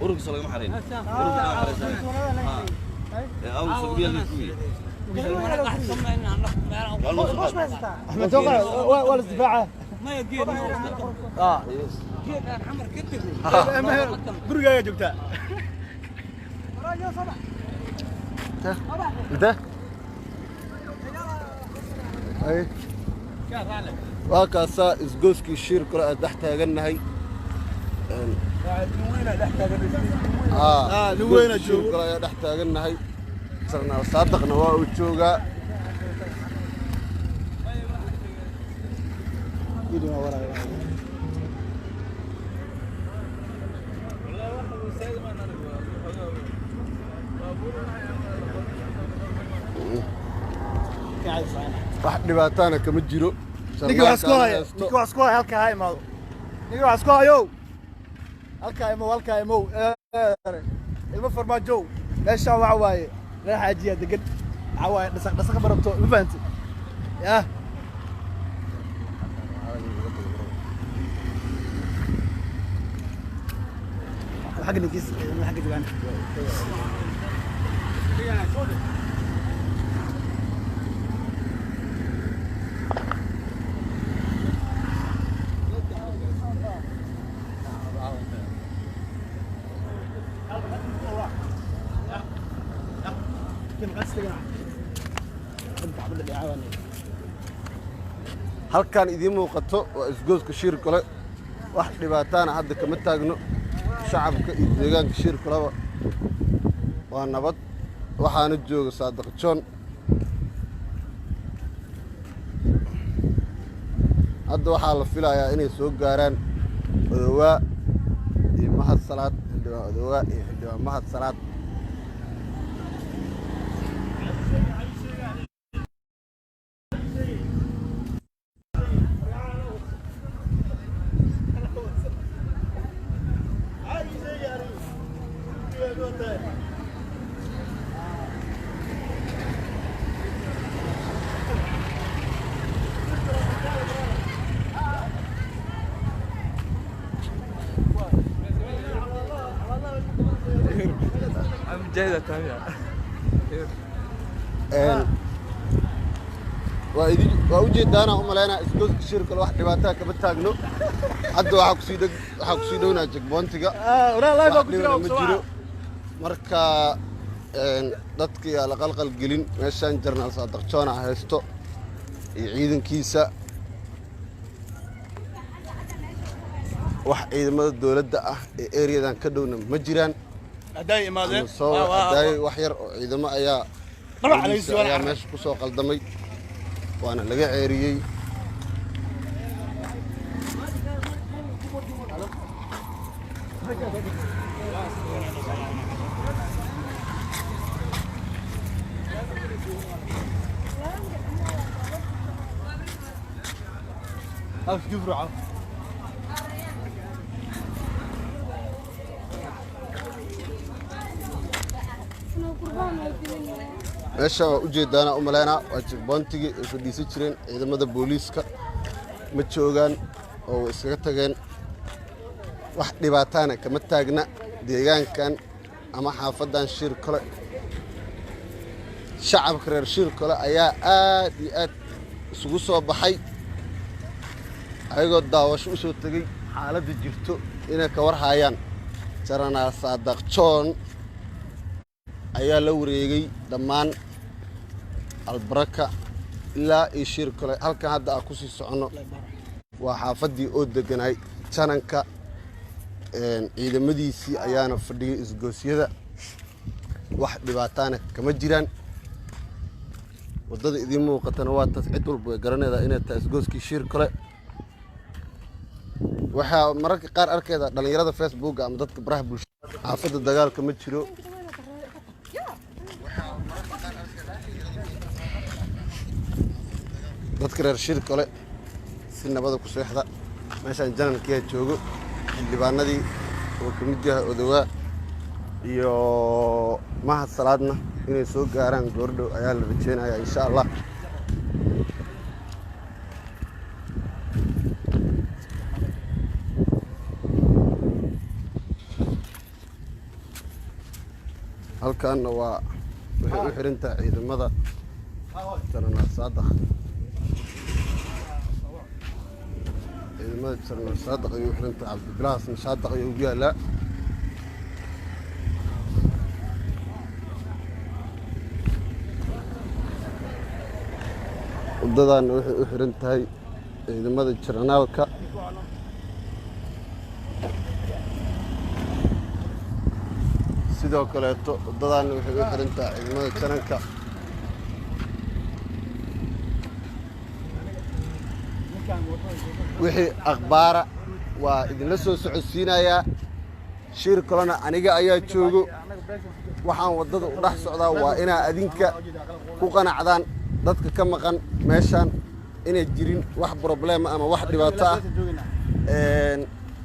Ururkiisa lagama xarayn. Ururka lagama xaraysan. Aw suubiya la kuwi. احمد توقع ولا استدفاعه ما يجيب اه geed aan xamar ka tegin. Gurigaaga joogtaa. Inte? Ay. Waa kaasaa isgooskii shiir kale aan dhex taagannahay. Nin weyn aa shiir joogo. Kale ayaa dhex taagannahay. Sarnaal Saadaqna waa uu joogaa. Wax dhibaatana kama jiro. Ninkii wax isku haya, ninkii wax isku haya halkaa ha imaado. Ninkii wax isku hayow, halkaa imow, halkaa imow. Ilmo farmaajow, meeshaan waxa waaye reer xaajiya degan. Waxa waaye dhasaq dhasaq ma rabto, ma fahantay? Yah. Xagga ninkiis xagga joogaan. Halkan idiin muuqato waa isgooska shiir kale. Wax dhibaataana hadda kama taagno. Shacabka iyo deegaanka shiir kaleba waa nabad, waxaana jooga Saadiq John. Hadda waxaa la filayaa inay soo gaaraan Odowaa iyo Mahad Salaad, xildhibaan Odowaa iyo xildhibaan Mahad Salaad. Een, waa idin waa ujeedaanaa u malaynaa isgooska shiir kale wax dhibaataa kama taagno. Hadda waxaa kusii dheg, waxaa kusii dhownaa checkpointiga. Waraa live wax ku jira. dhibana ma jiro. Marka dadka yaa la qalqal gelin. Meeshaan Jarnaal Saadiq Joona haysto iyo ciidankiisa. Wax ciidamada dowladda ah ee areadan ka dhowna ma jiraan. Hadday imaadeen ama soo hadaayay wax yar oo ciidamo ayaa Dhabac booliiska laga soo ayaa meesha ku soo qaldamay, waana laga ceeriyey. Af jufruca. Meesha waa ujeedaana u malaynaa waa checkpointigii ay fadhiisan jireen ciidamada booliiska. Ma joogaan oo way iskaga tageen. Wax dhibaataana kama taagna deegaankan ama xaafaddan shiir kale. Shacabka reer shiir kale ayaa aad iyo aad isugu soo baxay, ayagoo daawasho u soo tegey xaaladda jirto inay ka war haayaan. Jaranaal Saadaq John ayaa la wareegay dhammaan Albaraka ilaa iyo shiir kale. Halkan hadda aan kusii soconno waa xaafaddii oo deganaay jananka. Ciidamadiisii ayaana fadhiyay isgoosyada. Wax dhibaataana kama jiraan. Waddada idiin muuqatana waa taas, cid walba way garanaydaa inay tahay isgooskii shiir kale. Waxaa mararka qaar arkayda dhallinyarada Facebooka ama dadka baraha bulshada. Xaafadda dagaalka ma jiro. Dadka reer shir kale si nabada ku seexda. Meeshaan janankiyaa joogo, xildhibaanadii oo ka mid yahay Odowaa iyo Mahad Salaadna inay soo gaaraan goordhow ayaa la rajeynayaa, insha Allah. Halkaanna waa waxay u xiran tahay ciidamada Jenaraal Saadaq. Ciidamada Jenaraal Saadaq ayay u xiran tahay. Cabdibilahaasna Saadaq ayuu ugu yaalaa. Waddadaanna waxay u xiran tahay ciidamada jenaraalka. Sidoo kaleeto waddadaanna waxay u xiran tahay ciidamada jananka. Wixii akhbaara waa idinla soo socodsiinayaa. Shir kalena aniga ayaa joogo. Waxaan waddada u dhex socdaa waa inaa adinka ku qanacdaan dadka ka maqan meeshaan inay jirin wax problema ama wax dhibaato ah.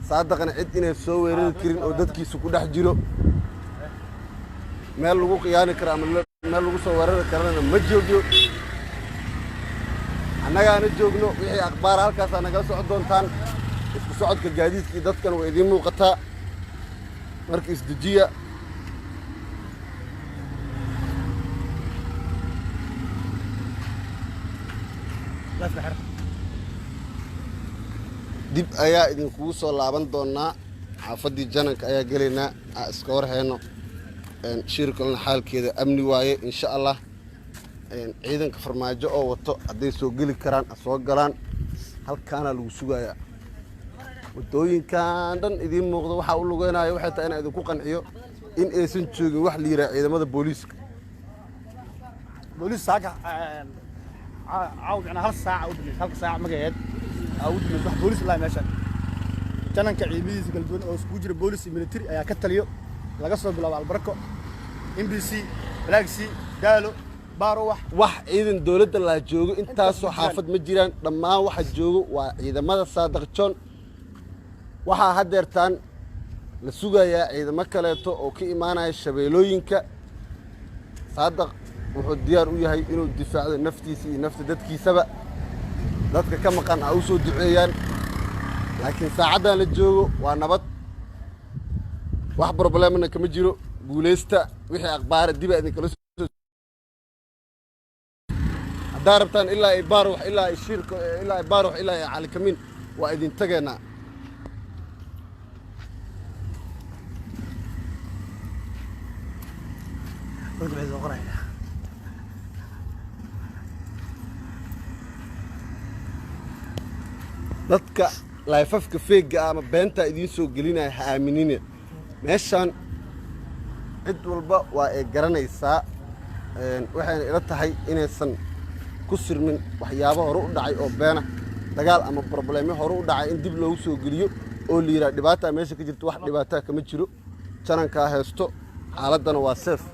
Saadaqna cid inay soo weerari karin oo dadkiisa ku dhex jiro, meel lagu khiyaani karo ama meel lagu soo weerari karana ma joogyo. Annagaana joogno. Wixii akhbaara halkaasaa nagala socon doontaan. Isku socodka gaadiidka iyo dadkana waa idiin muuqataa. Marka isdejiya. Dib ayaa idinkugu soo laaban doonaa. Xaafaddii Jananka ayaa gelaynaa, aa iska war hayno. Shir kalena xaalkeeda amni waaye, insha Allah. Ciidanka Farmaajo oo wato hadday soo geli karaan ha soo galaan. Halkaanaa lagu sugayaa. Waddooyinkan dhan idiin muuqdo waxaa u lugeynaya waxay tahay inaan idinku qanciyo in aysan joogin wax la yidhaha ciidamada booliiska. Booliis saaka caaw macnaa hal saaca u dambeysay, halka saaca magaceed aa ugu dambeysay wax booliis ilaa meeshan. Jananka ciidamadiisa kala duwan oo iskugu jira boolis iyo military ayaa ka taliyo, laga soo bilaabo Albarako, MBC, Black Sea, Daalo, Baarowax. Wax ciidan dowladda laa joogo intaasoo xaafad ma jiraan. Dhammaan waxa joogo waa ciidamada Saadaq John. Waxaa haddeertaan la sugayaa ciidamo kaleeto oo ka imaanaya shabeelooyinka. Saadaq wuxuu diyaar u yahay inuu difaacdo naftiisa iyo nafta dadkiisaba. Dadka ka maqan ha u soo duceeyaan, laakiin saacaddan la joogo waa nabad, wax problemna kama jiro. Guulaysta. Wixii akhbaara diba idinkala soo haddaa rabtaan, ilaa ay Baarwax, ilaa ay Shiirka, ilaa ay Baarwax, ilaa ay Calikamiin waa idin tageynaa. Dadka waxay soo qorayaan. Dadka layfafka feegga ah ama beentaa idiin soo gelinaya ha aaminina. Meeshaan cid walba waa ay garanaysaa. Waxayna ila tahay inaysan ku sirmin waxyaabo hore u dhacay oo beena, dagaal ama problemyo hore u dhacay in dib loogu soo geliyo oo la yidhaha dhibaataa meesha ka jirto. Wax dhibaataa kama jiro. Janankaa haysto, xaaladdana waa safe.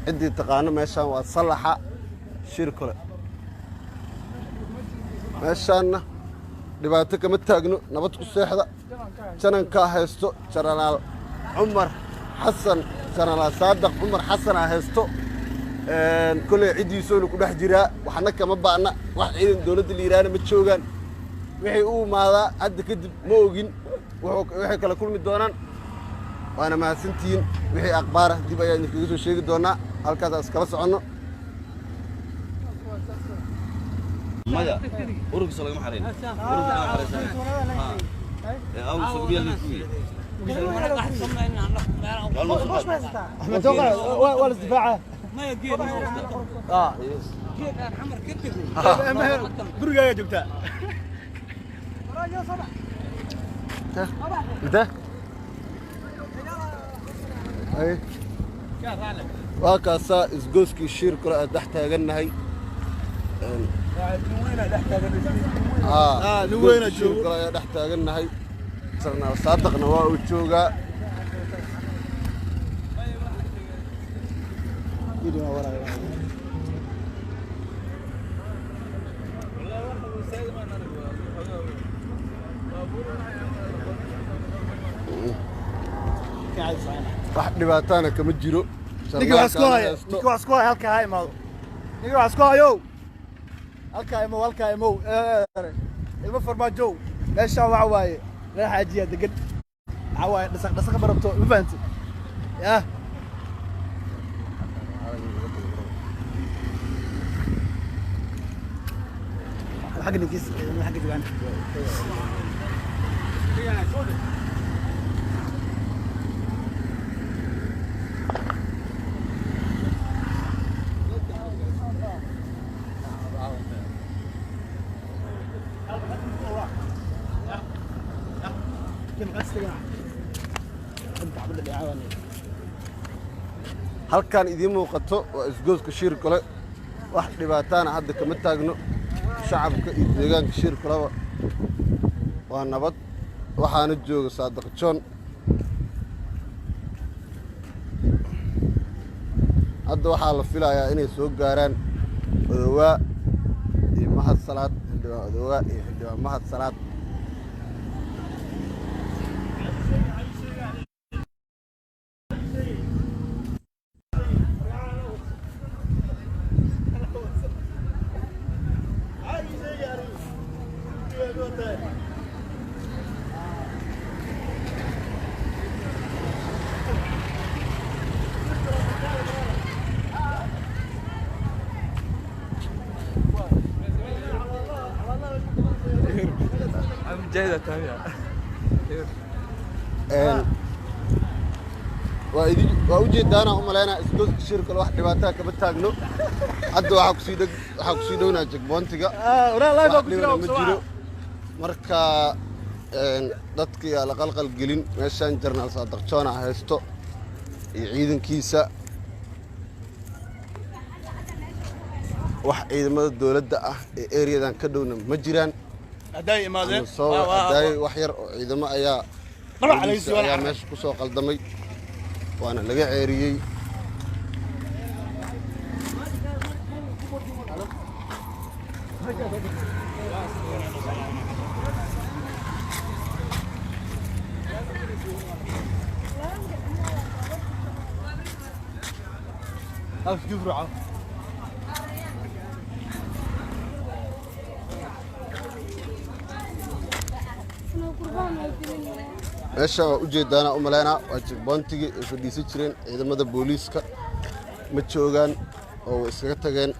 Ciddii taqaano meeshaan waa Salaxa Shir kole. Meeshaanna dhibaato kama taagno. Nabad ku seexda. Janankaa haysto, Jenaraal Cumar Xasan, Jenaraal Saadaq Cumar Xasanaa haysto. Kolley ciddiisuuna ku dhex jiraa. Waxna kama ba'na. Wax ciidan dowladda la yidhaahna ma joogaan. Wixii u imaadaa hadda kadib ma ogin waxay kala kulmi doonaan. Waana mahadsantihiin. Wixii akhbaara dib ayaa idinkaga soo sheegi doonaa. Halkaasaan iskala soconno. Maya, ururkiisa lagama xarayn, ururka lagama xaraysanay. Ee aw suubiya la kuyi. Axmed Tooqana waa la isdifaaca. Maya, geed geed aan Xamar ka tego. Gurigaaga joogtaa. Intee? Ay. Waa kaasaa isgooskii Shiir kale aan dhex taagannahay. Nin weyn aa Isgooskii Shiir joogo. kale ayaa dhex taagannahay. Sarnaal Saadaqna waa uu joogaa. Wax dhibaataana kama jiro. Ninka wax isku haya, Sarnaalkaana ninka wax isku haya halkaa ha imaado. Ninka wax isku hayo, halkaa imow, halkaa imow. Ilmo Farmaajow, meeshaan waxa waaye reer xaajiyaa degan. Waxa waaye dhasaq dhasaq ma rabto, ma fahantay? Yah. Xagga ninkiis xagga joogaan. Halkan idiin muuqato waa isgoyska Shiirkole. Wax dhibaataana hadda kama taagno. Shacabka iyo deegaanka Shiirkoleba waa nabad, waxaana jooga Saadiq Joon. Hadda waxaa la filayaa inay soo gaaraan Odowaa iyo Mahad Salaad, xildhibaan Odowaa iyo xildhibaan Mahad Salaad. Een, waa idin waa ujeedaana u malaynaa isgoyska Shiirkole wax dhibaataa kama taagno. Hadda waxaa kusii dhownaa checkpointiga. Waraa live wax ku jira. dhibana ma jiro. Marka dadka yaa la qalqal gelin. Meeshaan Jenaraal Saadiq Joona haysto iyo ciidankiisa. Wax ciidamada dowladda ah ee areadan ka dhowna ma jiraan. Hadday imaadeen. Ama soo hadaayay wax yar oo ciidamo ayaa Dhabac booliiska laga soo ayaa meesha ku soo qaldamay, waana laga ceeriyey. Afgifraca. Meesha waa ujeedaana u malaynaa waa checkpointigii ay fadhiisan jireen ciidamada booliiska. Ma joogaan oo way iskaga tageen.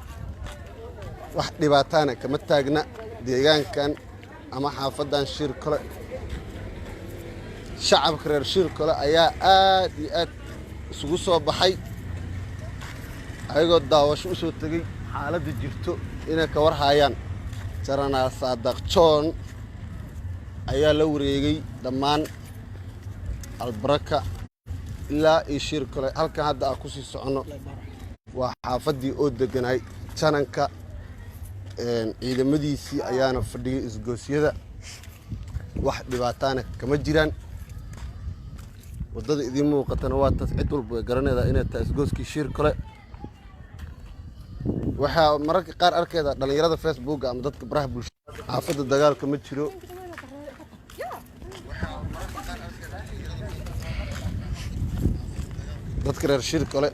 Wax dhibaataana kama taagna deegaankan ama xaafaddan Shiirkole. Shacabka reer Shiirkole ayaa aad iyo aad isugu soo baxay, ayagoo daawasho u soo tegey xaaladda jirto inay ka war haayaan. Jenaraal Saadiq Joon ayaa la wareegay dhammaan Albaraka ilaa iyo Shiirkole. Halkan hadda aan kusii soconno waa xaafaddii oo deganaay jananka. Ciidamadiisii ayaana fadhiyay isgoosyada. Wax dhibaataana kama jiraan. Waddada idiin muuqatana waa taas, cid walba way garanaydaa inay tahay isgooskii Shiirkole. Waxaa mararka qaar arkayda dhallinyarada Facebooka ama dadka baraha bulshada. Xaafadda dagaalka ma jiro. Dadka reer Shiirkole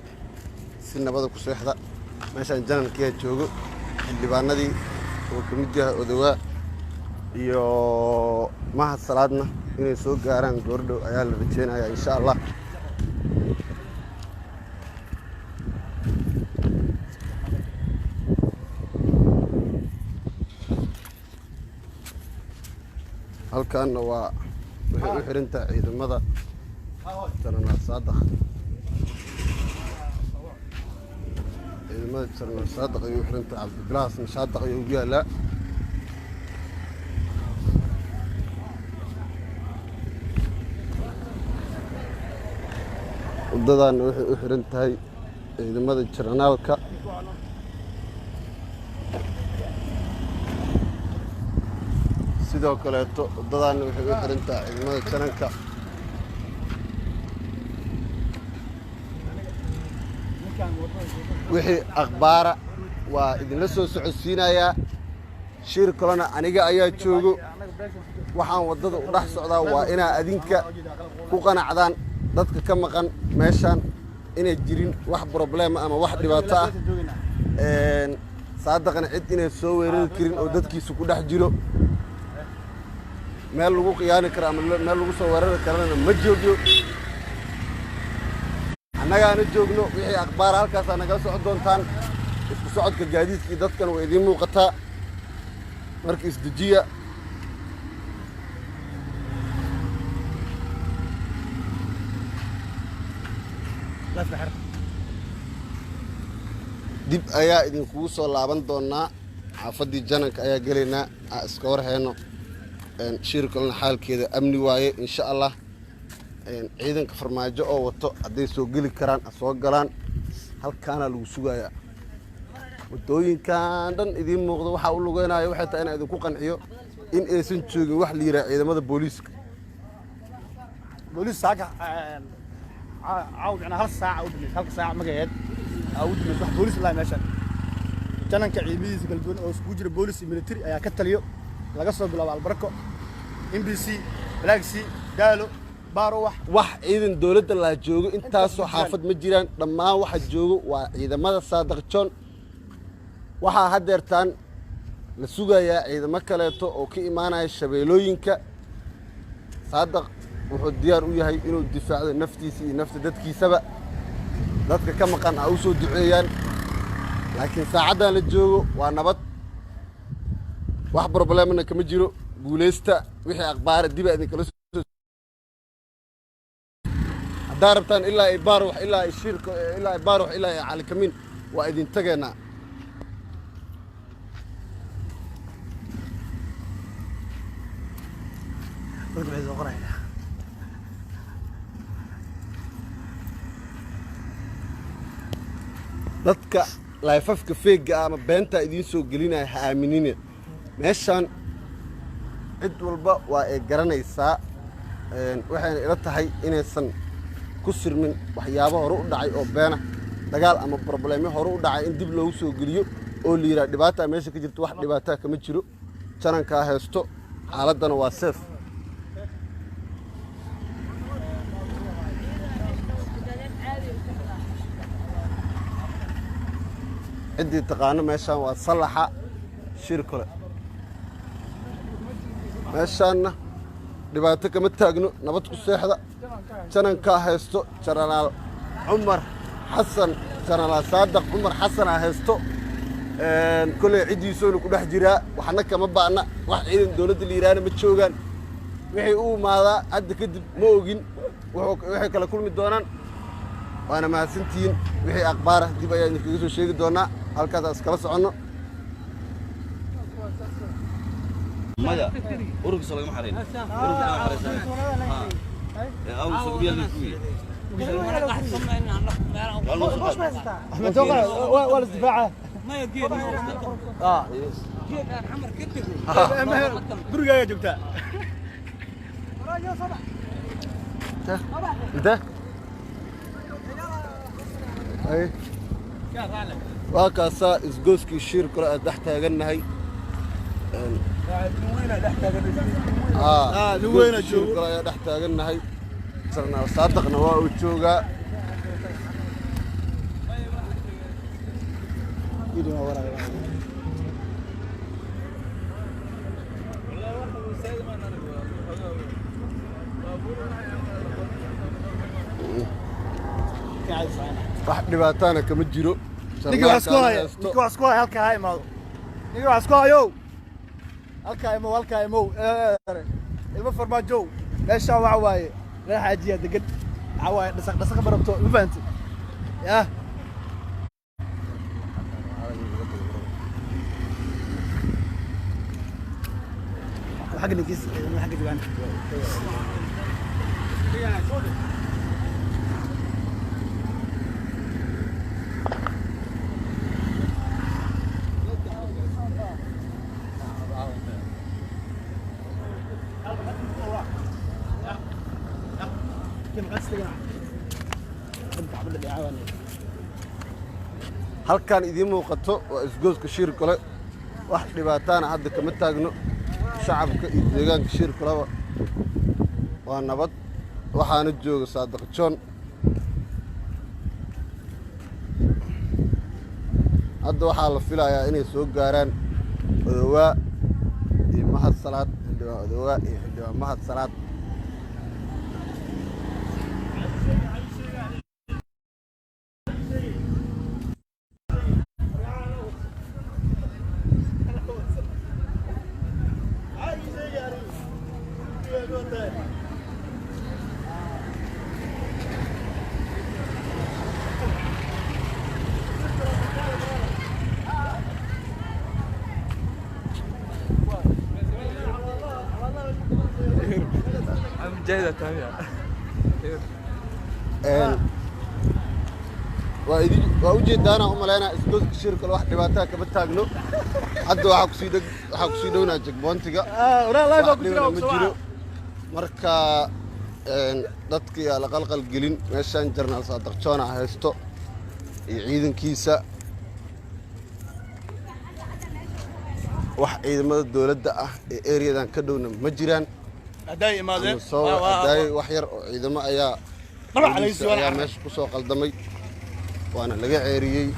si nabada ku seexda. Meeshaan janankiyaa joogo, xildhibaanadii oo ka mid yahay Odowaa iyo Mahad Salaadna inay soo gaaraan goordhow ayaa la rajeynayaa, insha Allah. Halkaanna waa waxay u xiran tahay ciidamada Jenaraal Saadiq. Ciidamada Jenaraal Saadiq ayay u xiran tahay. Cabdibilahaasna Saadiq ayuu ugu yaalaa. Waddadaanna waxay u xiran tahay ciidamada jenaraalka. Sidoo kaleeto waddadaanna waxay u xiran tahay ciidamada jananka. Wixii akhbaara waa idinla soo socodsiinayaa. Shir kalena aniga ayaa joogo. Waxaan waddada u dhex socdaa waa inaa adinka ku qanacdaan dadka ka maqan meeshaan inay jirin wax problema ama wax dhibaato ah. Saadaqana cid inay soo weerari karin oo dadkiisa ku dhex jiro. Meel lagu qiyaani karo ama meel lagu soo weerari karana ma joogyo. Annagaana joogno. Wixii akhbaara halkaasaa nagala socon doontaan. Isku socodka gaadiidka iyo dadkana waa idiin muuqataa. Marka isdejiya. Dib ayaa idinkugu soo laaban doonaa. Xaafaddii Jananka ayaa gelaynaa, aan iska war hayno. Shirkalna xaalkeeda amni waaye, insha Allah. Ciidanka Farmaajo oo wato hadday soo geli karaan, ha soo galaan. Halkaanaa lagu sugayaa. Waddooyinkan dhan idiin muuqdo waxaa u lugeynaya waxay tahay inaan idinku qanciyo in aysan joogin wax la yidhaha ciidamada booliiska. Booliis saaka caaw micnaa hal saaca u dambeysay, halka saaca magaceed aa ugu dambeysay wax booliis lahay meeshan. Jananka ciidamadiisa kala duwan oo iskugu jira boolis iyo military ayaa ka taliyo, laga soo bilaabo Albarako, MBC, Black Sea, Daalo, Baarowax. Wax ciidan dowladda laa joogo intaasoo xaafad ma jiraan. Dhammaan waxa joogo waa ciidamada Saadaq John. Waxaa haddeertaan la sugayaa ciidamo kaleeto oo ka imaanaya shabeellooyinka. Saadaq wuxuu diyaar u yahay inuu difaacdo naftiisa iyo nafta dadkiisaba. Dadka ka maqan ha u soo duceeyaan, laakiin saacaddan la joogo waa nabad, wax problemna kama jiro. Guulaysta. Wixii akhbaara diba idinkala soo. Haddaa rabtaan ilaa ay Baarwax, ilaa ay Shiirka, ilaa ay Baarwax, ilaa ay Calikamiin, waa idin tagaynaa. Dadka waxay soo qorayaan. Dadka layfafka feegga ah ama beentaa idiin soo gelinaya ha aaminina. Meeshaan cid walba waa ay garanaysaa. Waxayna ila tahay inaysan ku sirmin waxyaabo hore u dhacay oo beena, dagaal ama problemyo hore u dhacay in dib loogu soo geliyo oo la yidhaha dhibaataa meesha ka jirto. Wax dhibaataa kama jiro. Janankaa haysto, xaaladdana waa safe. Ciddii taqaano meeshaan waa Sallaxa Shir Kole. Meeshaanna dhibaato kama taagno. Nabad ku seexda. Janankaa haysto, Jenaraal Cumar Xasan, Jenaraal Saadaq Cumar Xasanaa haysto. Kolley ciddiisuuna ku dhex jiraa. Waxna kama ba'na. Wax ciidan dowladda la yidhaahna ma joogaan. Wixii u imaadaa hadda kadib ma ogin waxay kala kulmi doonaan. Waana mahadsantihiin. Wixii akhbaara dib ayaa idinkaga soo sheegi doonaa. Halkaasaan iskala soconno. Maya, ururkiisa lagama xarayn, ururka lagama xaraysan. Ee awgiisa guryaha la kuwiye. Axmed Tooqa waa la isdifaaca. Gurigaaga joogtaa. Inte ay waa kaasaa isgooskii Shiir Kale aan dhex taagannahay. Nin weyn aa Isgooskii Shiir joogo. Kale ayaa dhex taagannahay. Sarnaal Saadaqna waa uu joogaa. Wax dhibaataana kama jiro. Ninkii wax isku haya, haysto. ninkii wax isku haya halkaa ha imaado. Ninkii wax isku hayo, halkaa imow, halkaa imow. Ilmo Farmaajow, meeshaan waxa waaye reer xaajiya degan. Waxaa waaye dhasaq dhasaq ma rabto, ma fahantay? Yah, xagga ninkiis xagga joogaan. Halkaan idiin muuqato waa isgooska Shiir Kale. Wax dhibaataana hadda kama taagno. Shacabka iyo deegaanka Shiir Kaleba waa nabad, waxaana jooga Saadiq John. Hadda waxaa la filayaa inay soo gaaraan Odowaa iyo Mahad Salaad, Xildhibaan Odowaa iyo Xildhibaan Mahad Salaad. Waa idin waa ujeedaanaa u malaynaa isgoyska Shirkale wax dhibaataa kama taagno. Hadda waxaa kusii dhownaa checkpointiga. Wax dhibana ma jiro. Marka dadka yaa la qalqal gelin. Meeshaan Jenaraal Saadaq Joona haysto iyo ciidankiisa. Wax ciidamada dowladda ah ee areadan ka dhowna ma jiraan. Hadday imaadeen. Ama soo haddaay wax yar oo ciidamo ayaa Dhabac booliis laga sii ayaa meesha ku soo qaldamay, waana laga ceeriyey.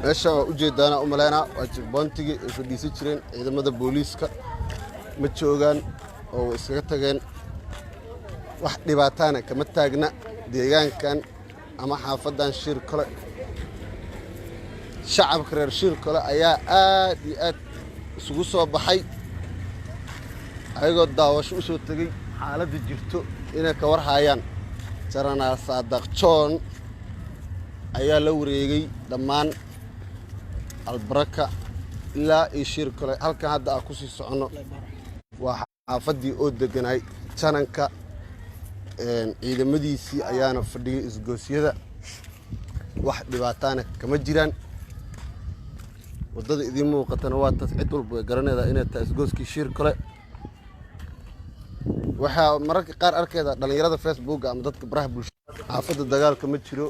Meesha waa ujeedaana u malaynaa waa checkpointigii ay fadhiisan jireen ciidamada booliiska. Ma joogaan oo way iskaga tageen. Wax dhibaataana kama taagna deegaankan ama xaafaddan Shirkole. Shacabka reer Shirkole ayaa aad iyo aad isugu soo baxay, ayagoo daawasho u soo tegey xaaladda jirto inay ka war haayaan. Jenaraal Saadaq John ayaa la wareegay dhammaan Albaraka ilaa iyo Shirkole. Halkan hadda aan kusii soconno waa xaafaddii oo deganaay jananka. Ciidamadiisii ayaana fadhiyay isgoosyada. Wax dhibaataana kama jiraan. Waddada idiin muuqatana waa taas, cid walba way garanaydaa inay tahay isgooskii Shirkole. Waxaa mararka qaar arkayda dhalinyarada Facebooka ama dadka baraha bulshada. Xaafadda dagaalka ma jiro.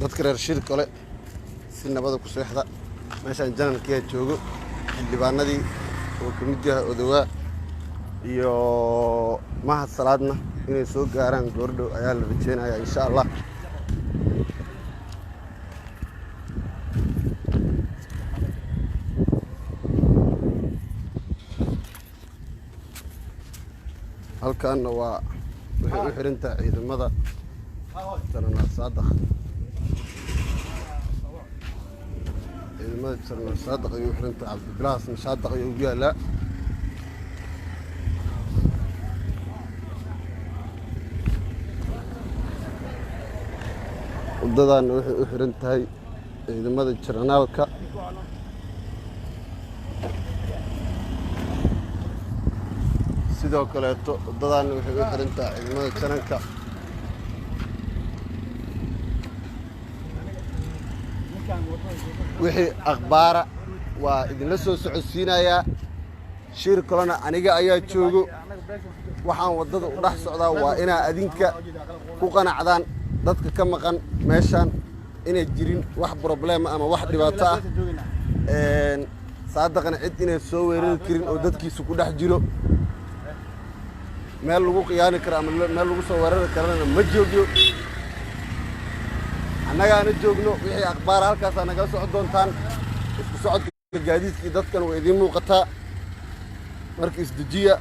Dadka reer Shirkole si nabada ku seexda. Meeshaan janankiyaa joogo, xildhibaanadii oo ka mid yahay Odowaa iyo Mahad Salaadna inay soo gaaraan goordhow ayaa la rajeynayaa, insha Allah. Halkaanna waa waxay u xiran tahay ciidamada Jenaraal Saadaq. Ciidamada Jenaraal Saadaq ayay u xiran tahay. Cabdibilahaasna Saadaq ayuu ugu yaalaa. Waddadaanna waxay u xiran tahay ciidamada jenaraalka. Sidoo kaleeto waddadaanna waxay u xiran tahay ciidamada jananka. Wixii akhbaara waa idinla soo socodsiinayaa. Shir kalena aniga ayaa joogo. Waxaan waddada u dhex socdaa waa inaa adinka ku qanacdaan dadka ka maqan meeshaan inay jirin wax problema ama wax dhibaato ah. Saadaqna cid inay soo weerari karin oo dadkiisa ku dhex jiro, meel lagu qiyaani karo ama meel lagu soo weerari karana ma joogyo. Annagaana joogno. Wixii akhbaara halkaasaa nagala socon doontaan. Isku socodka gaadiidkii dadkan way idiin muuqataa. Marka isdejiya.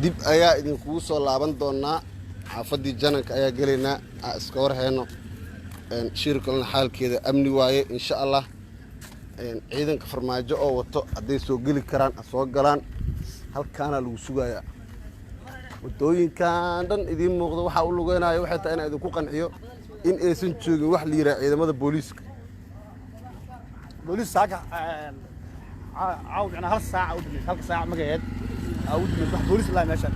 Dib ayaa idinkugu soo laaban doonaa. Xaafaddii jananka ayaa gelaynaa, aa iska war hayno. Shirkalna xaalkeeda amni waaye, insha Allah. Ciidanka Farmaajo oo wato hadday soo geli karaan ha soo galaan. Halkaana lagu sugayaa. Waddooyinkan dhan idiin muuqdo waxaa u lugeynaya waxay tahay inaan idinku qanciyo in aysan joogin wax la yidhaha ciidamada booliiska. Booliis saaka caaw micnaa hal saaca u dambeysay, halka saaca magaceed aa u dambeysay wax booliis ilaa meeshan.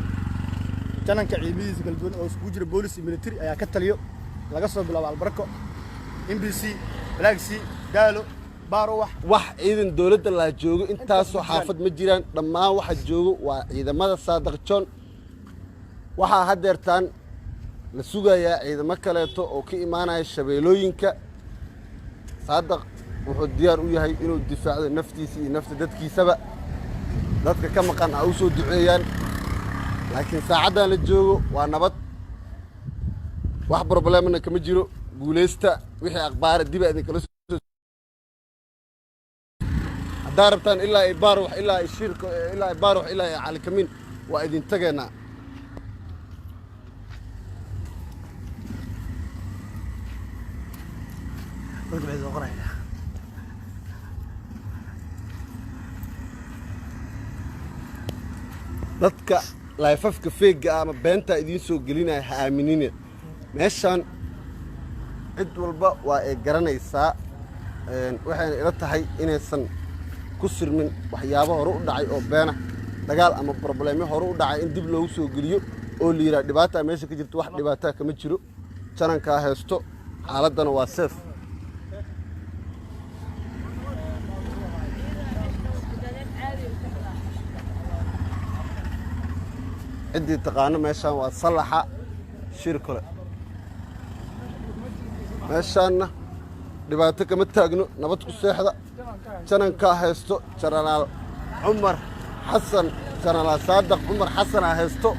Jananka ciidamadiisa kala duwan oo iskugu jira boolis iyo military ayaa ka taliyo, laga soo bilaabo Albarako, MBC, Black Sea, Daalo, Baarowax. Wax ciidan dowladda laa joogo intaasoo xaafad ma jiraan. Dhammaan waxa joogo waa ciidamada Saadaq John. Waxaa haddeertaan la sugayaa ciidamo kaleeto oo ka imaanaya shabeelooyinka. Saadaq wuxuu diyaar u yahay inuu difaacdo naftiisa iyo nafta dadkiisaba. Dadka ka maqan ha u soo duceeyaan, laakiin saacaddan la joogo waa nabad, wax problemna kama jiro. Guulaysta. Wixii akhbaara diba idinkala soo haddaa rabtaan, ilaa ay Baarwax, ilaa ay Shiirka, ilaa ay Baarwax, ilaa ay Calikamin waa idin tageynaa. Dadka waxay soo qorayaan. Dadka live-afka fake-ga ah ama beentaa idiin soo gelinaya ha aaminina. Meeshaan cid walba waa ay garanaysaa. Waxayna ila tahay inaysan ku sirmin waxyaabo hore u dhacay oo beena, dagaal ama problemyo hore u dhacay in dib loogu soo geliyo oo la yidhaha dhibaataa meesha ka jirto. Wax dhibaataa kama jiro, janankaa haysto, xaaladdana waa safe. Ciddii taqaano, meeshaan waa Salaxa Shir kole. Meeshaanna dhibaato kama taagno, nabad ku seexda. Janankaa haysto, Jenaraal Cumar Xasan, Jenaraal Saadaq Cumar Xasanaa haysto.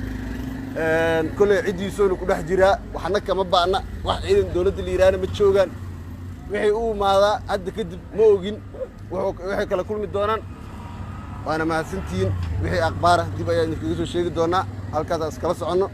Kolley ciddiisuuna ku dhex jiraa, waxna kama ba'na. Wax ciidan dowladda la yidhaahna ma joogaan. Wixii u imaadaa hadda kadib ma ogin waxay kala kulmi doonaan. Waana mahadsantihiin. Wixii akhbaara dib ayaa idinkaga soo sheegi doonaa. Halkaasaan iskala soconno.